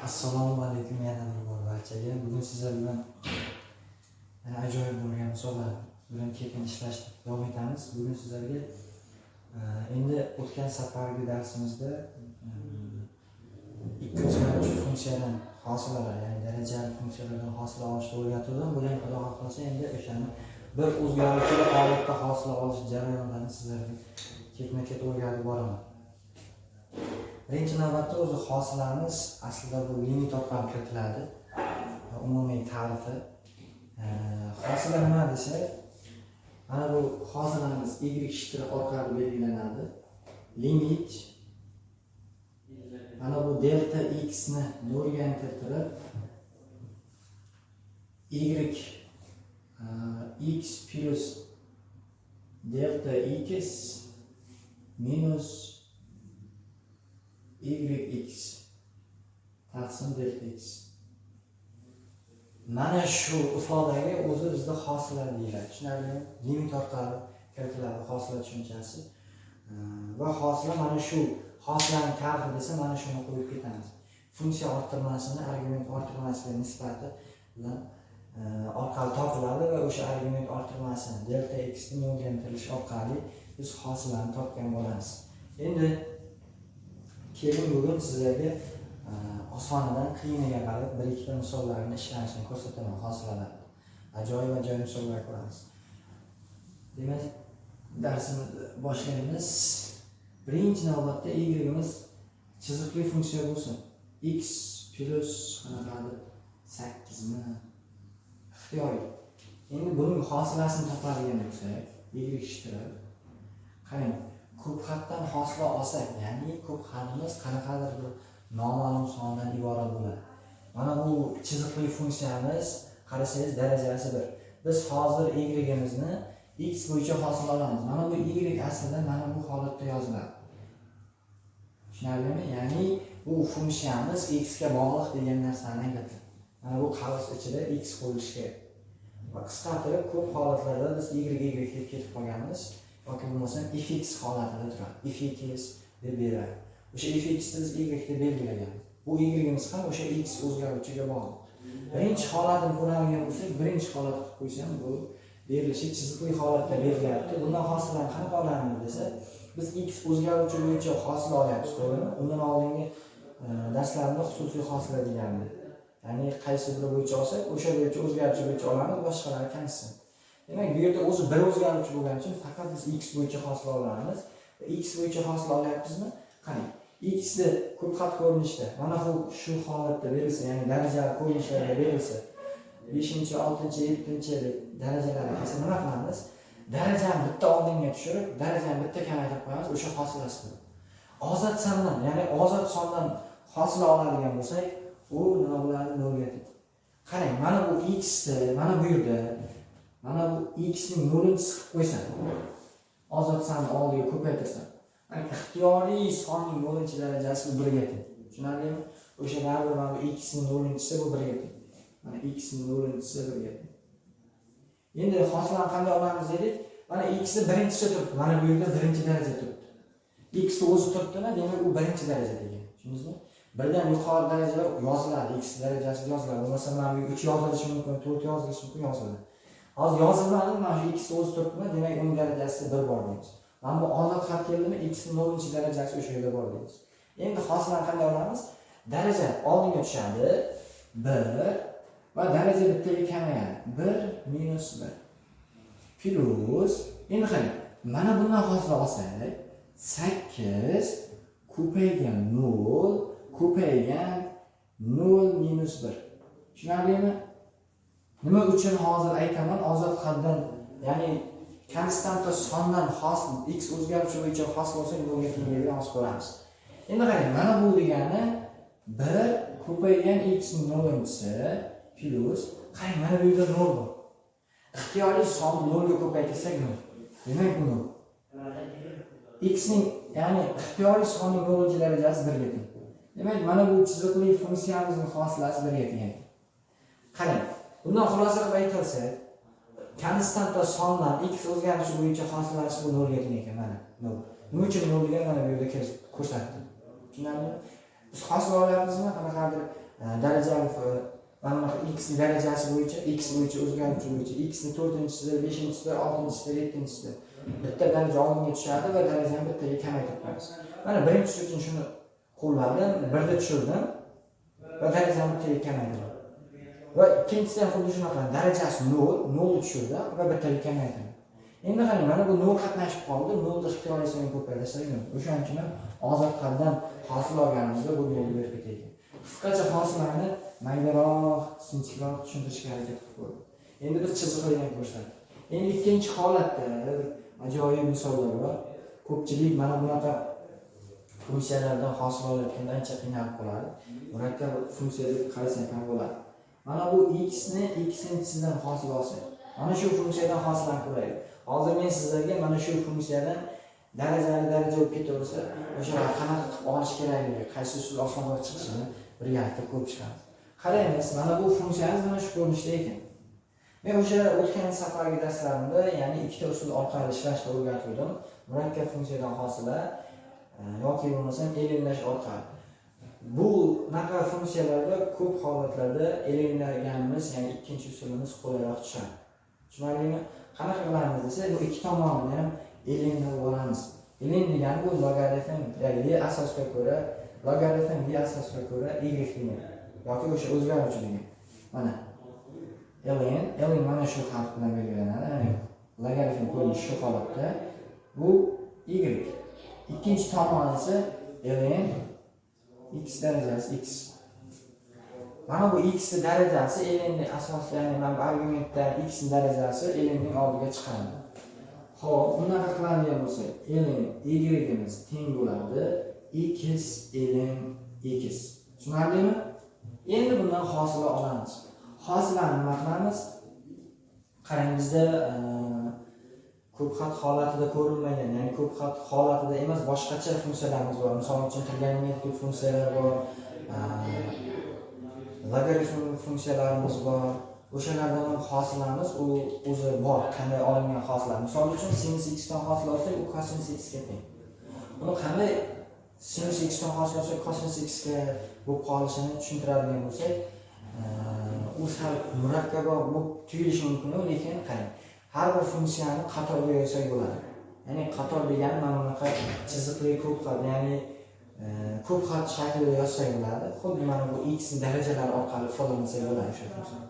Assalomu alaykum yana bir bor barchaga. Bugun sizlar bilan yana ajoyib bo'lgan misollar bilan ketin ishlashni davom etamiz. Bugun sizlarga endi o'tgan safargi darsimizda ikki o'zgaruvchi funksiyadan hosilalar, ya'ni darajali funksiyalardan hosila olishni o'rgatuvdim. Bugun, Xudo xohlasa, endi o'shani bir o'zgaruvchili holatda hosila olish jarayonlarini sizlarga ketma-ket o'rgatib boraman. Birinchi navbatda o'zi hosilamiz aslida bu limit orqali kiritiladi. Umumiy ta'rifi. Hosila nima desa, mana bu hosilamiz y shtrix orqali belgilanadi. Limit mana bu delta x ni nolga intiltirib y x plus delta x minus yx taqsim delta x. Mana shu ifodaga o'zi bizda hosila deyiladi. Tushunarlimi? Limit orqali kiritiladi hosila tushunchasi. Va hosila, mana shu hosilani ta'rifi desa, mana shuni qo'yib ketamiz. Funksiya orttirmasini argument orttirmasiga nisbati bilan orqali topiladi va o'sha argument orttirmasini delta x ni nolga intilish orqali biz hosilani topgan bo'lamiz. Endi keling, bugun sizlarga osonidan qiyiniga qarab bir ikkita misollarni ishlanishini ko'rsataman hosilalarni. Ajoyib ajoyib misollar ko'ramiz. Demak, darsimizni boshlaymiz. Birinchi navbatda y'imiz chiziqli funksiya bo'lsin. X plus qanaqadir 8 mi? Ixtiyoriy. Endi buning hosilasini topadigan bo'lsak, y shtrix, qarang, ko'p xatdan hosila olsak, ya'ni ko'p xatimiz qanaqadir bir noma'lum sondan iborat bo'ladi. Mana bu chiziqli funksiyamiz, qarasangiz, darajasi 1. Biz hozir y'imizni x bo'yicha hosil olamiz. Mana bu y aslida mana bu holatda yoziladi. Tushunarlimi? Ya'ni bu funksiyamiz x ga bog'liq degan narsani anglatadi. Mana bu qavs ichida x qo'yilishi kerak. Va qisqartirib, ko'p holatlarda biz y y deb ketib qolganmiz yoki bo'lmasam fx holatida turadi. Fx deb beradi. O'sha fxni biz y deb belgilaganmiz. Bu y'imiz ham o'sha x o'zgaruvchiga bog'liq. Birinchi holatini ko'radigan bo'lsak, birinchi holat qilib qo'ysam, bu berilishi chiziqli holatda berilyapti. Bundan hosilani qanaqa olamiz desa, biz x o'zgaruvchi bo'yicha hosil olyapmiz, to'g'rimi? Undan oldingi darslarimda xususiy hosila degandim. Ya'ni qaysi biri bo'yicha olsak, o'sha bo'yicha, o'zgaruvchi bo'yicha olamiz, boshqalari konstant. Demak, bu yerda o'zi bir o'zgaruvchi bo'lgani uchun faqat biz x bo'yicha hosil olamiz. X bo'yicha hosil olyapmizmi? Qarang, x ni ko'p xat ko'rinishda mana shu holatda berilsa, ya'ni darajali ko'rinishlarda berilsa, 5, 6, 7 darajalari kelsa, nima qilamiz? Darajani bitta oldinga tushirib, darajani bitta kamaytirib qo'yamiz, o'sha hosilasi bo'ladi. Ozod sondan, ya'ni ozod sondan hosila oladigan bo'lsak, u nima bo'ladi? Nolga teng. Qarang, mana bu x ni mana bu yerda, mana bu x ning nolinchisi qilib qo'ysam, ozod sonni oldiga ko'paytirsam, ya'ni ixtiyoriy sonning nolinchi darajasi bu birga teng. Tushunarlimi? O'sha baribir mana bu x ning nolinchisi bu birga teng. Mana x ning nolinchisi birga teng. Endi hosilani qanday olamiz dedik? Mana x ni birinchisi turibdi. Mana bu yerda birinchi daraja turibdi. X ni o'zi turibdimi? Demak, u birinchi daraja degan. Tushundingizmi? Birdan yuqori darajalar yoziladi, x darajasi yoziladi. Bo'lmasa mana bu 3 yozilishi mumkin, 4 yozilishi mumkin, yoziladi. Hozir yozilmadi, mana shu x o'zi turibdimi? Demak, uning darajasi 1 bor deymiz. Mana bu ozod xat keldimi? X ning nolinchi darajasi o'sha yerda bor deymiz. Endi hosilani qanday olamiz? Daraja oldinga tushadi 1 va daraja bittaga kamayadi. 1 minus 1 plus, endi qarang, mana bundan hosila olsak, 8 ko'paygan 0 ko'paygan 0 minus 1. Tushunarlimi? Nima uchun hozir aytaman, ozod haddan, ya'ni konstanta sondan hosil, x o'zgaruvchi bo'yicha hosil olsak, nolga tengligini hozir ko'ramiz. Endi qarang, mana bu degani 1 ko'paygan x ning nolinchisi plus, qarang, mana bu yerda 0 bor. Ixtiyoriy sonni nolga ko'paytirsak, 0. Demak, bu 0. X ning, ya'ni ixtiyoriy sonning nolinchi darajasi 1 ga teng. Demak, mana bu chiziqli funksiyamizning hosilasi 1 ga teng. Qarang, bundan xulosa qilib aytilsa, konstanta sondan x o'zgarishi bo'yicha hosilasi bu nolga teng ekan, mana 0. Nima uchun 0 degan, mana bu yerda ko'rsatdim. Tushunarlimi? Biz hosil olyapmizmi? Qanaqadir Darajali mana bunaqa x darajasi bo'yicha, x bo'yicha o'zgaruvchi bo'yicha x ni 4-chisida, 5-chisida, 6-chisida, 7-chisida bitta daraja oldinga tushadi va darajani bittaga kamaytirib qo'yamiz. Mana birinchisi uchun shuni qo'lladim, 1da tushirdim va darajani bittaga kamaytirdim. Va ikkinchisi ham xuddi shunaqa, darajasi 0, 0 tushirdim va bittaga kamaytirdim. Endi qarang, mana bu 0 qatnashib qoldi, 0 ni ixtiyoriy songa ko'paytirsak 0. O'shaning uchun ham ozod haddan hosil olganimizda bu 0 ni berib ketayotgan. Qisqacha hosillarni maydaroq, sinchikroq tushuntirishga harakat qilib ko'rdim. Endi biz chiziqlarni ham ko'rsatdik. Endi ikkinchi holatda bir ajoyib misollar bor. Ko'pchilik mana bunaqa funksiyalardan hosil olayotganda ancha qiynalib qoladi. Murakkab funksiya deb qarasak ham bo'ladi. Mana bu x ni x-inchisidan hosil olsak, mana shu funksiyadan hosilani ko'raylik. Hozir men sizlarga mana shu funksiyadan darajali daraja bo'lib ketaversa, o'shalar qanaqa qilib olish kerakligi, qaysi usul osonroq chiqishini birgalikda ko'rib chiqamiz. Qaraymiz, mana bu funksiyamiz mana shu ko'rinishda ekan. Men o'sha o'tgan safargi darslarimda, ya'ni ikkita usul orqali ishlashni o'rgatgandim. Murakkab funksiyadan hosila yoki bo'lmasam lnlash orqali. Bu naqa funksiyalarda ko'p holatlarda lnlaganimiz, ya'ni ikkinchi usulimiz qulayroq tushadi. Tushunarlimi? Qanaqa qilamiz desa, bu ikki tomonini ham lnlab olamiz. Ln degani bu logaritm, ya'ni y asosga ko'ra, logaritm y asosga ko'ra y degan yoki o'sha o'zgaruvchi degan. Mana ln mana shu harf bilan belgilanadi, ya'ni logaritm ko'rinishi shu holatda. Bu y. Ikkinchi tomoni esa ln x darajasi x. Mana bu x ni darajasi ln ning asosi, ya'ni mana bu argumentda x ning darajasi ln ning oldiga chiqadi. Xo'p, bunaqa qiladigan bo'lsak, ln y-imiz teng bo'ladi x ln x. Tushunarlimi? Endi bundan hosila olamiz. Hosilani nima qilamiz? Qarang, bizda ko'p xat holatida ko'rinmagan, ya'ni ko'p xat holatida emas, boshqacha funksiyalarimiz bor. Misol uchun trigonometrik funksiyalar bor, logaritm funksiyalarimiz bor. O'shalardan ham hosilamiz u o'zi bor, qanday olingan hosilar. Misol uchun sinus x dan hosil olsak, u kosinus x ga teng. Uni qanday sinus x dan hosil olsak kosinus x ga bo'lib qolishini tushuntiradigan bo'lsak, u sal murakkabroq bo'lib tuyulishi mumkin, lekin qarang, har bir funksiyani qatorga yozsak bo'ladi. Ya'ni qator degani mana bunaqa chiziqli ko'p xat, ya'ni ko'p xat shaklida yozsak bo'ladi. Xuddi mana bu x darajalari orqali ifodalansak bo'ladi o'sha funksiyani.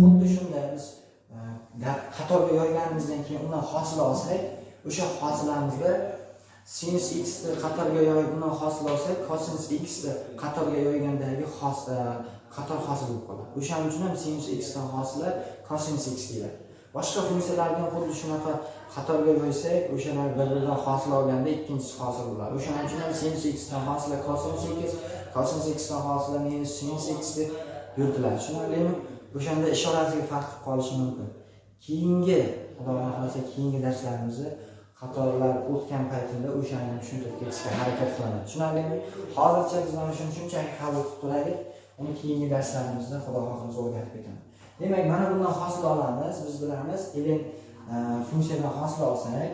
Xuddi shunday biz qatorga yoyganimizdan keyin undan hosil olsak, o'sha hosilamizda sinus x ni qatorga yoyib undan hosil olsak, kosinus x ni qatorga yoygandagi qator hosil bo'lib qoladi. O'shaning uchun ham sinus x dan hosila kosinus x deyiladi. Boshqa funksiyalarni ham xuddi shunaqa qatorga yoysak, o'shalar bir-biridan hosil olganda ikkinchisi hosil bo'ladi. O'shaning uchun ham sinus x dan hosila kosinus x, kosinus x dan hosila minus sinus x deb yuritiladi. Tushunarlimi? O'shanda ishorasiga farq qilib qolishi mumkin. Keyingi, Xudo xohlasa, keyingi darslarimizda qatorlar o'tgan paytimda o'shani tushuntirib ketishga harakat qilaman. Tushunarlimi? Hozircha biz mana shuni shunchaki qabul qilib turaylik. Uni keyingi darslarimizda Xudo xohlasa o'rgatib ketaman. Demak, mana bundan hosil olamiz. Biz bilamiz, ln funksiyadan hosil olsak,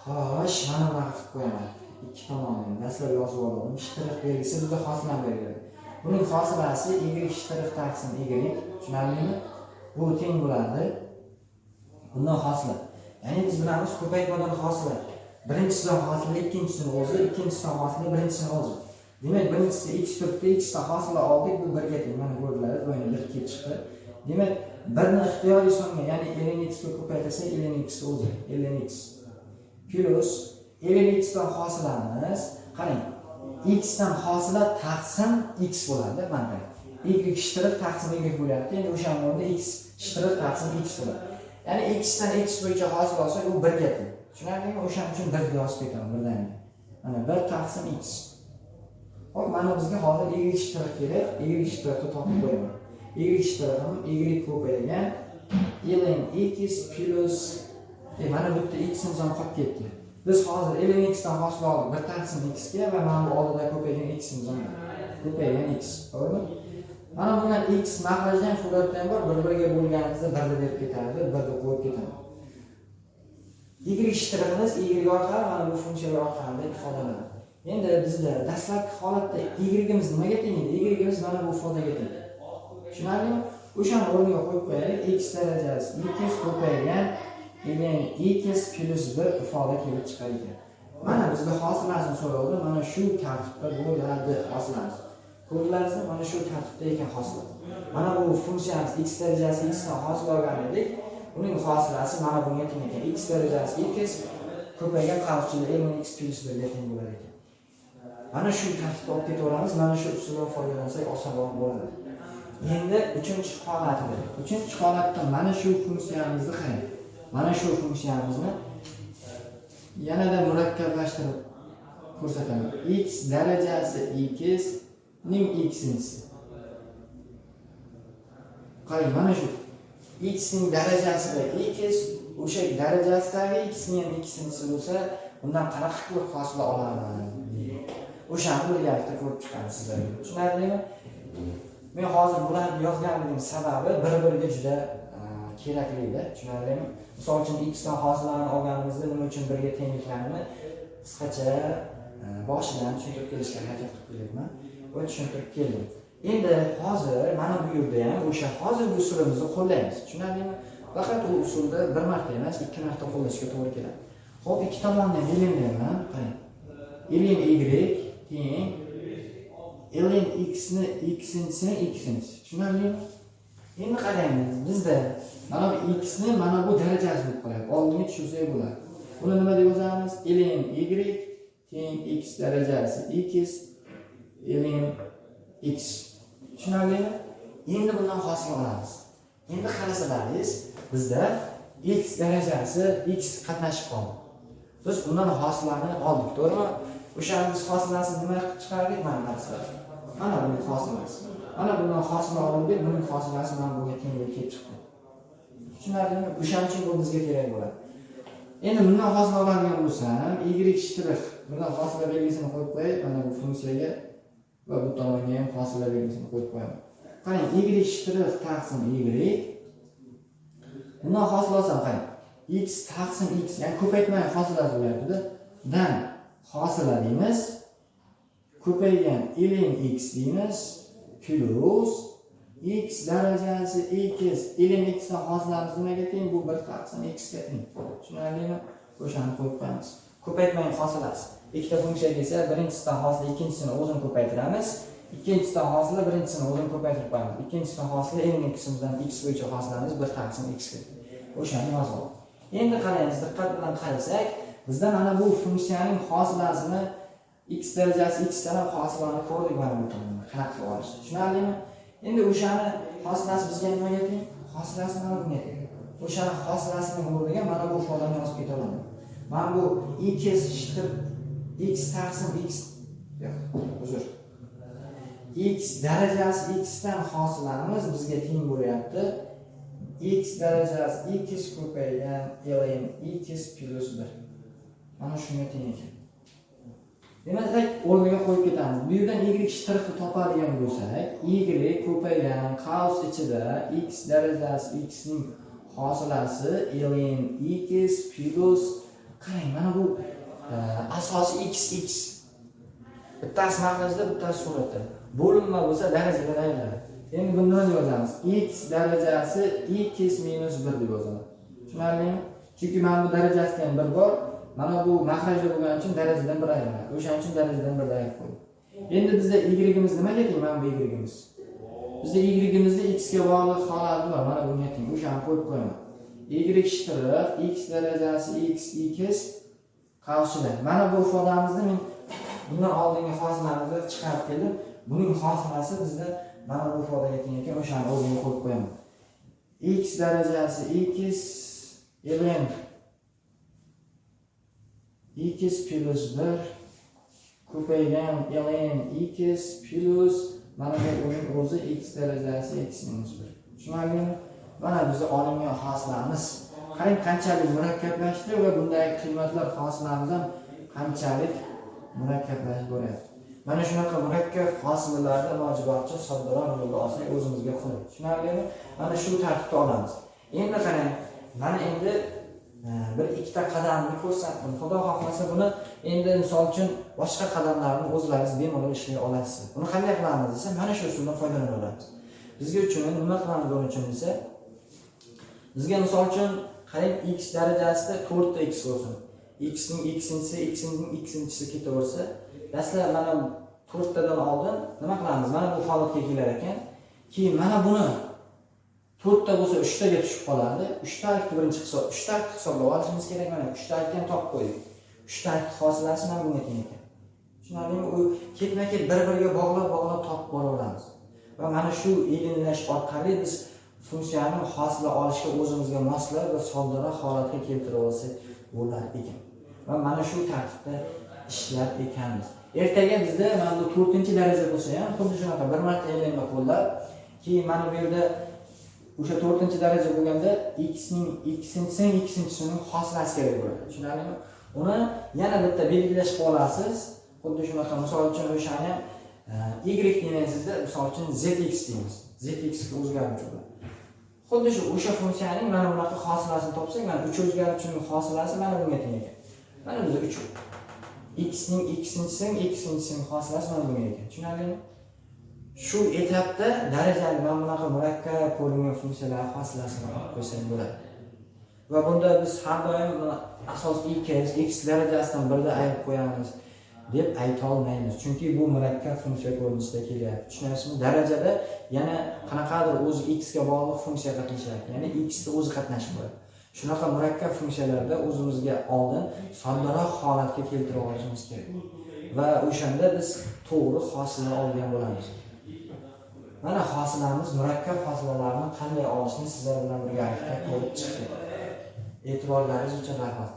xo'sh, mana bunaqa qilib qo'yaman. Ikki tomonini dastlab yozib olaman. Shtrix belgisi bizda hosilani belgilaydi. Buning hosilasi y shtrix taqsim y, tushunarlimi? Bu teng bo'ladi. Bundan hosila. Ya'ni biz bilamiz, ko'paytmadan hosila. Birinchisidan hosila ikkinchisini o'zi, ikkinchisidan hosila birinchisini o'zi. Demak, birinchisi x turibdi, x dan hosila oldik, bu 1ga teng. Mana ko'rdilaringiz, bu endi 1 kelib chiqdi. Demak, birni ixtiyoriy songa, ya'ni ln x ga ko'paytirsak, ln x o'zi, ln x plus ln x dan hosilamiz, qarang, x dan hosila taqsim x bo'ladi, mana qarang. Y shtrix taqsim y bo'lyapti. Endi o'sha o'rnida x shtrix taqsim x bo'ladi. Ya'ni x dan x bo'yicha hosil olsak, u 1ga teng. Tushunarlimi? O'shaning uchun 1 yozib ketaman birdaniga. Mana 1 taqsim x. Xo'p, mana bizga hozir y shtrix kerak. Y shtrixni topib qo'yaman. Y shtrixim y ko'paygan ln x plus mana bu yerda x imiz ham qolib ketdi. Biz hozir ln x dan hosil oldik 1 taqsim x ga va mana bu oldida ko'paygan x imiz ham bor. Ko'paygan x, to'g'rimi? Mana bundan x mahrajda ham suratda ham bor, bir-biriga bo'lganimizda 1 berib ketadi, 1 qo'yib ketaman. Y shtriximiz y orqali mana bu funksiyalar orqali ifodalanadi. Endi bizda dastlabki holatda y-imiz nimaga teng edi? Y-imiz mana bu ifodaga teng. Tushunarlimi? O'shani o'rniga qo'yib qo'yaylik. X darajasi x ko'paygan ln x plus 1 ifoda kelib chiqar ekan. Mana bizda hosilasini so'rovdi. Mana shu tartibda bo'ladi hosilamiz. Ko'rdilaringizmi? Mana shu tartibda ekan hosilasi. Mana bu funksiyamiz x darajasi x dan hosil olgan edik. Uning hosilasi mana bunga teng ekan. X darajasi x ko'paygan qavs ichida ln x plus 1 ga teng bo'lar ekan. Mana shu tartibda olib ketaveramiz. Mana shu usuldan foydalansak osonroq bo'ladi. Endi uchinchi holatida. Uchinchi holatda mana shu funksiyamizni qarang. Mana shu funksiyamizni yanada murakkablashtirib ko'rsataman. X darajasi x ning x-inchisi. Qarang, mana shu x ning darajasida x, o'sha darajasidagi x ning ham x-inchisi bo'lsa, bundan qanaqa qilib hosila olaman? O'shani birgalikda ko'rib chiqamiz sizlarga. Tushunarlimi? Men hozir bularni yozganligim sababi bir-biriga juda kerakli-da, tushunarlimi? Misol uchun x dan hosilani olganimizda nima uchun birga tengliklarini qisqacha boshidan tushuntirib kelishga harakat qilib kelyapman va tushuntirib keldim. Endi hozir mana bu yerda ham o'sha hozirgi usulimizni qo'llaymiz. Tushunarlimi? Faqat u usulda bir marta emas, ikki marta qo'llashga to'g'ri keladi. Xo'p, ikki tomondan ln deyman, qarang. Ln y teng ln x ni x-inchisi x-inchisi. Tushunarlimi? Endi qaraymiz, bizda mana bu x ni mana bu darajasi bo'lib qoladi. Oldinga tushirsak bo'ladi. Buni nima deb yozamiz? Ln y teng x darajasi x ln x. Tushunarlimi? Endi bundan hosil olamiz. Endi qarasalaringiz, bizda x darajasi x qatnashib qoldi. Biz bundan hosilani oldik, to'g'rimi? O'shani biz hosilasini nima qilib chiqardik? Mana qarasangiz. Mana buning hosilasi. Mana bundan hosil oldik, buning hosilasi mana bunga teng bo'lib kelib chiqdi. Tushunarlimi? O'shaning uchun bu bizga kerak bo'ladi. Endi bundan hosil oladigan bo'lsam, y shtrix, bundan hosila belgisini qo'yib qo'yay, mana bu funksiyaga va bu tomonga ham hosila belgisini qo'yib qo'yaman. Qarang, y shtrix taqsim y. Bundan hosil olsam, qarang, x taqsim x, ya'ni ko'paytmay hosilasi bo'lyapti-da. Dan hosila deymiz. Ko'paygan ln x deymiz plus x darajasi x ln x dan hosilamiz nimaga teng? Bu 1 taqsim x ga teng. Tushunarlimi? O'shani qo'yib qo'yamiz. Ko'paytmang hosilasi. Ikkita funksiya kelsa, birinchisidan hosila ikkinchisini o'zini ko'paytiramiz. Ikkinchisidan hosila birinchisini o'zini ko'paytirib qo'yamiz. Ikkinchisidan hosila ln ximizdan x bo'yicha hosilamiz 1 taqsim x ga. O'shani yozib oldik. Endi qaraymiz, diqqat bilan qarasak, bizda mana bu funksiyaning hosilasini x darajasi x dan ham hosilani ko'rdik mana bu tomonda. Qanaqa qilib olish. Tushunarlimi? Endi o'shani hosilasi bizga nimaga teng? Hosilasi mana bunga teng. O'shani hosilasini o'rniga mana bu ifodani yozib keta olaman. Mana bu x shtrix x taqsim x, yo'q, uzr. X darajasi x dan hosilamiz bizga teng bo'lyapti. X darajasi x ko'paygan ln x plus 1. Mana shunga teng ekan. Demak, o'rniga qo'yib ketamiz. Bu yerdan y shtrixni topadigan bo'lsak, y ko'paygan qavs ichida x darajasi x ning hosilasi ln x plus, qarang, mana bu asosi x x. Bittasi mahrajda, bittasi suratda. Bo'linma bo'lsa darajalar ayriladi. Endi buni nima deb yozamiz? X darajasi x minus 1 deb yozaman. Tushunarlimi? Chunki mana bu darajasida ham 1 bor. Mana bu mahrajda bo'lgani uchun darajadan 1 ayriladi. O'shaning uchun darajadan 1 ayirib qo'ydik. Endi bizda y-imiz nimaga teng? Mana bu y-imiz. Bizda y-imizda x ga bog'liq holati bor. Mana bunga teng. O'shani qo'yib qo'yaman. Y shtrix x darajasi x x qavsida. Mana bu ifodamizni men bundan oldingi hosilamizni chiqarib keldim. Buning hosilasi bizda mana bu ifodaga teng ekan, o'shani o'rniga qo'yib qo'yaman. X darajasi x ln x plus 1 ko'paygan ln x plus mana bu uning o'zi x darajasi x minus 1. Tushunarlimi? Mana bizni olingan hosilamiz. Qarang, qanchalik murakkablashdi va bundagi qiymatlar hosilamiz ham qanchalik murakkablashib boryapti. Mana shunaqa murakkab hosilalarni iloji boricha soddaroq yo'lda olsak o'zimizga qulay. Tushunarlimi? Mana shu tartibda olamiz. Endi qarang, mana endi Bir ikkita qadamni ko'rsatdim. Xudo xohlasa buni endi misol uchun boshqa qadamlarni o'zlaringiz bemalol ishlay olasiz. Buni qanday qilamiz desa, mana shu usuldan foydalanaveramiz. Bizga uchun nima qilamiz buning uchun desa, bizga misol uchun qarang, x darajasida 4 ta x bo'lsin. X ning x-inchisi, x ning x-inchisi ketaversa, dastlab mana 4 tadan oldin nima qilamiz? Mana bu holatga kelar ekan. Keyin mana buni 4 ta bo'lsa 3 taga tushib qoladi. 3 talikni birinchi hisob, 3 talikni hisoblab olishimiz kerak. Mana 3 talikni ham topib qo'ydik. 3 talikni hosilasi mana bunga teng ekan. Tushunarlimi? U ketma-ket bir-biriga bog'lab-bog'lab topib boraveramiz. Va mana shu elinlash orqali biz funksiyani hosila olishga o'zimizga moslab va soddaroq holatga keltirib olsak bo'lar ekan. Va mana shu tartibda ishlar ekanmiz. Ertaga bizda mana bu 4-daraja bo'lsa ham xuddi shunaqa bir marta elinma qo'llab, keyin mana bu yerda o'sha 4-daraja bo'lganda x ning x-inchisining x-inchisining hosilasi kerak bo'ladi. Tushunarlimi? Uni yana bitta belgilash qilib olasiz. Xuddi shunaqa misol uchun o'shani y demaysizda, misol uchun zx deymiz. Zx ga o'zgaruvchi bo'ladi. Xuddi shu o'sha funksiyaning mana bunaqa hosilasini topsak, mana 3 o'zgaruvchining hosilasi mana bunga teng ekan. Mana bizda 3 x ning x-inchisining x-inchisining hosilasi mana bunga ekan. Tushunarlimi? Shu etapda darajali mana bunaqa murakkab ko'ringan funksiyalar hosilasini olib qo'ysak bo'ladi. Va bunda biz har doim buni asos x, x darajasidan birda ayirib qo'yamiz deb ayta olmaymiz. Chunki bu murakkab funksiya ko'rinishida kelyapti. Tushunyapsizmi? Darajada yana qanaqadir o'zi x ga bog'liq funksiya qatnashyapti. Ya'ni x ni o'zi qatnashib qo'yadi. Shunaqa murakkab funksiyalarda o'zimizga oldin soddaroq holatga keltirib olishimiz kerak. Va o'shanda biz to'g'ri hosila olgan bo'lamiz. Mana hosilamiz, murakkab hosilalarni qanday olishni sizlar bilan birgalikda ko'rib chiqdik. E'tiborlaringiz uchun rahmat.